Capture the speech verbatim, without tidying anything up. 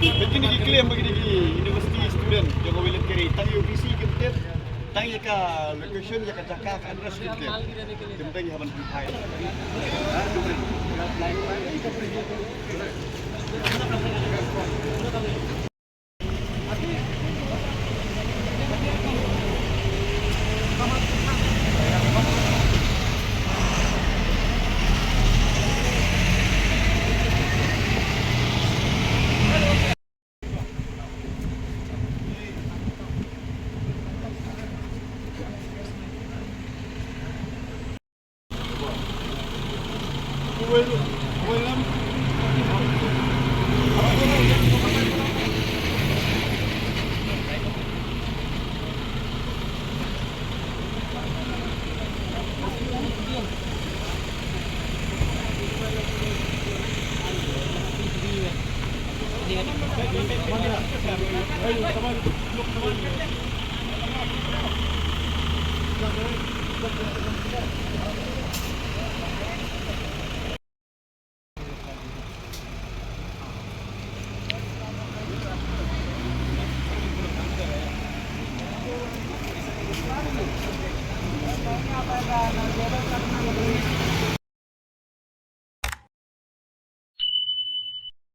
Ba kine ki claim ba kine ki university student jong ka William Carey, tang ïa U B C kim tip, tang ïa ka location, ïa ka jaka ka address kim tip. Kim tang ïa ban pynphai.